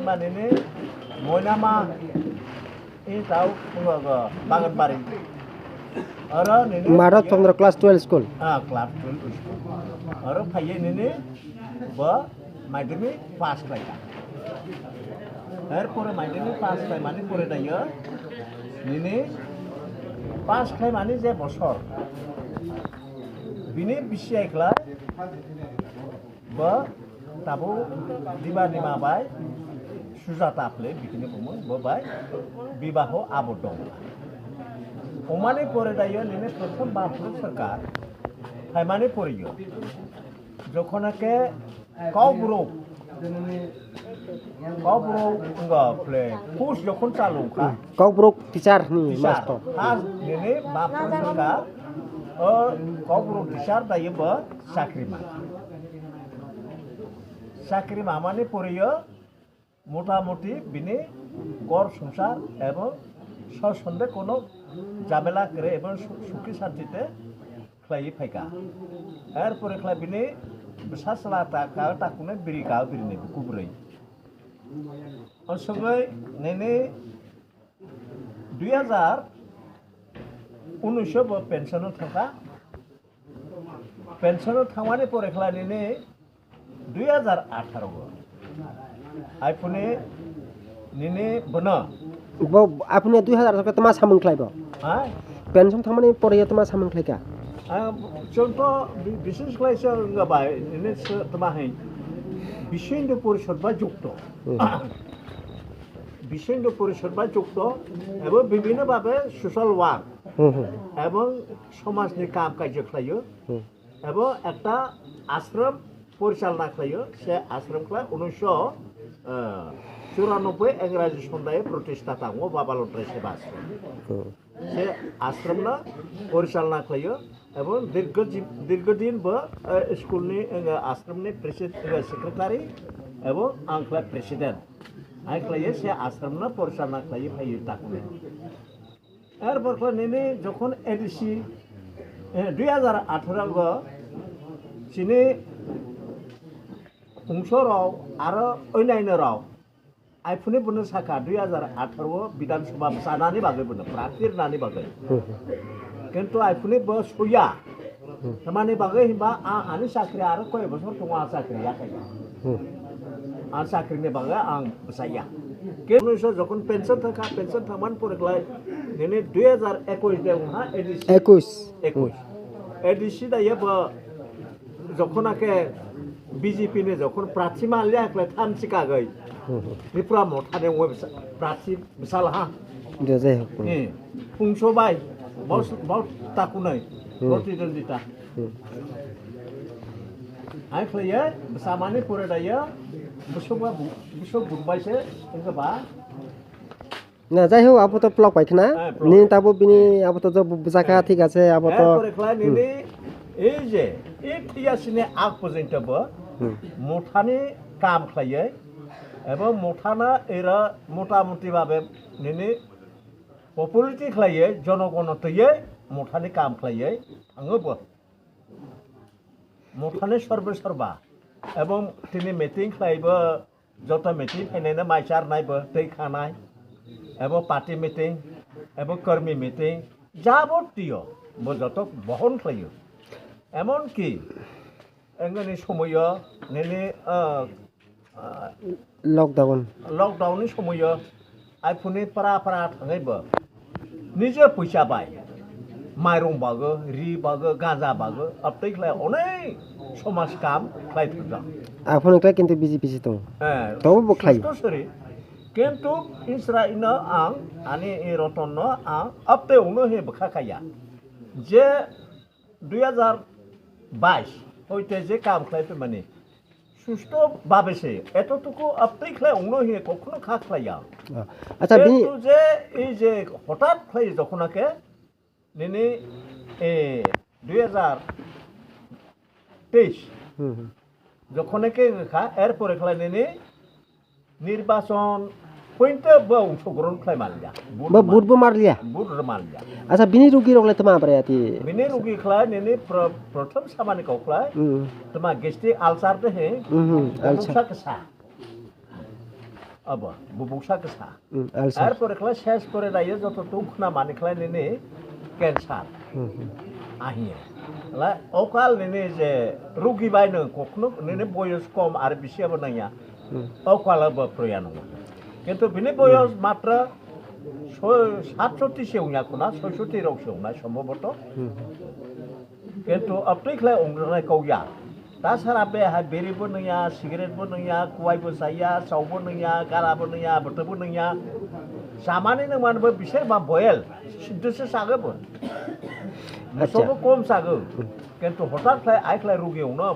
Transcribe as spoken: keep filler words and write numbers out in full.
Manini Moinama, i tau, wngkha Baganbari. Oro nini Madhab Chandra class twelve school. Ah, class twelve school. Oro phaiye nini bo madhyamik pass khlaikha. Erpore madhyamik pass khlaimani pore dayo nini pass khlaimani je bosor bini bisi aikhlai bo tabuk diba nima bai Sujata phle bikini bumung bo bai bibaho aboddo wngkha. Omani pore dayo nini prothom Bapro sarkar phaimani poreyo jokhona khe Kokborok, Kokborok wngkha phle course jokhon chalu wngkha. Kokborok teacher ni master. First nini Bapro sarkar o Kokborok teacher dayo bo chakri ma. Chakri mamani poreyo motamuti bini gor songsar ebong sosonde kono jamela kwrwi ebong su-, sukhi santite khlaiwi phaikha. Erpore khlai bini bwsa chwla ta ka takune biri ka birini kubrwi. Osogwi nini dui hajar unis o bo pension o thangkha. Pension o thangmani pore khlai nini dui hajar atharo o. Aphuni nini bono. Bo aphuni dui hajar atharo tama samung khlai bo. Ha? Pension thangmani pore tama samung khlai ka. Ah, chwng to bi-, bises khlai se wngkha bai, nini se tama hai. Bishindu porishod ba jukto. Hmm. Bishindu porishod ba jukto, ebo bibhinno bhabe social work, hmm, hmm, ebong somajni kam kajyo khlaio, hmm, ebo ekta ashram porichalona khlaio, se ashram khlai unisho, eh, churanobboi Engraji sondaye pratistha tango Baba Lotrai Seva Ashram. Hmm. Se ashramno porichalona khlaio, ebong dirgho jin-, dirgho din bo, eh, school ni, eh, ashram ni presid-, eh, secretary, ebong ang khlai president. Hai khlaiwi se ashram no porichalna khlaiwi phaiwi takuni. Erpor khlai nini jokhon A D C, eh, dui hajar atharo go chini ungso rok aro oinaino rok aphuni bono sakha dui hajar atharo o Bidhan Sabha bwchanani bagwi bono prarthi rwnani bagwi. Hmm. Kintu aphuni bo soya. Hmm. Tamani bagwi himba a-, ani chakri aro koi bosor tongo a chakri ya kaiya. Hmm. A chakri ni bagwi ang bwchaya. Kintu so jokhon pension thangkha, pension thangmani pore khlai nini dui hajar ekush de wngha A D C. Ekush. Ekush. A D C da ye bo jokhon ake B J P ni jokhon prarthi manliya khlai thamchi kagwi. Hmm. Tripura Motha ni wngwi bwsa-, prarthi bwsal ha. De jai hok. Hmm. Pungso bai, bos, hmm, bos takunai, hmm, protidwndita. Hmm. Hai khlaiya, bwsamani pore daya, bwswk ba bu-, bwswk bumbai se, wngkha ba. Na, jai hok, abo to plok pai khna. Eh, plok. Ni tabo bini, abo to job bujaka, eh, thik ase, abo to. Erpore khlai nini, hmm, ei je, ei thiyasini ag porjonto bo, hmm, Mothani kam khlaiye, ebo Mothana era motamuti babe nini popularity khlaiye, jonogono twiye, Mothani kam khlaiye, thango bo. Mothani sorbe sorba, ebong tini meeting khlaibo, joto meeting phainaino mai charnai bo, tei khanai, ebo party meeting, ebo kormi meeting, jabotiyo bo joto bohon khlaio. Emon ki, engani somoyo nini, ah, ah, lockdown. Lockdown ni somoyo, aphuni para para thangwi bo. Nije puisa bai. Mairung bago, ri bago, ganja bago, aptei khlai onek somaj kam khlai thajak. Aphuni khlai kintu busy busy tong. Eh, tobo bo khlai. Susto sori. Kintu Israel no ang, ani i Roton no ang, aptei uno he bwkha kaya. Je dui hajar bais hoite je kam khlai phaimani, susto babe se, etotuku aptei khlai ongno hiye kokno kha khlaiya. Ah, acha, bini kintu je, ei je hotat khlai jokhona khe, nini, eh, dui hajar teis. Hmm, hmm. Jokhone khe wngkha, erpore khlai nini nirbachon pointe bo ongsogrohon khlai manliya. Bo vote bo marliya. Vote marliya. Acha, bini rugi rok le tama bwraya ti? Bini rugi khlai nini pro-, prothom samani kok khlai. Hmm. Tama gastric ulcer de he. Hmm, hmm, ulcer. Buksa kesa. Abo bubuksa kesa. Hmm, ulcer. Arpore khlai ses pore dayo joto tung khna mani khlai nini cancer. Hmm, hmm. Ahiya. La okal nini je rugi bai nung kokno nini boyos kom ar bisi abo nangya. Hmm. Okal abo proya nung. Kintu bini boyos matra so-, satsoti se ungya kuna, soisoti rok se ungna sombhoboto. Hmm. Kintu apni khlai ungranai kau ya. Ta sara be hai biri bo nung ya, cigarette bo nung ya, kuai bo chaya, chau bo nung ya, gara bo nung ya, bwtwi bo nung ya. Chamani nung man bo bisher ba boil, siddhu se sago bo. Acha. Sobo kom sago. Kintu hotat khlai ai khlai rugi ungno.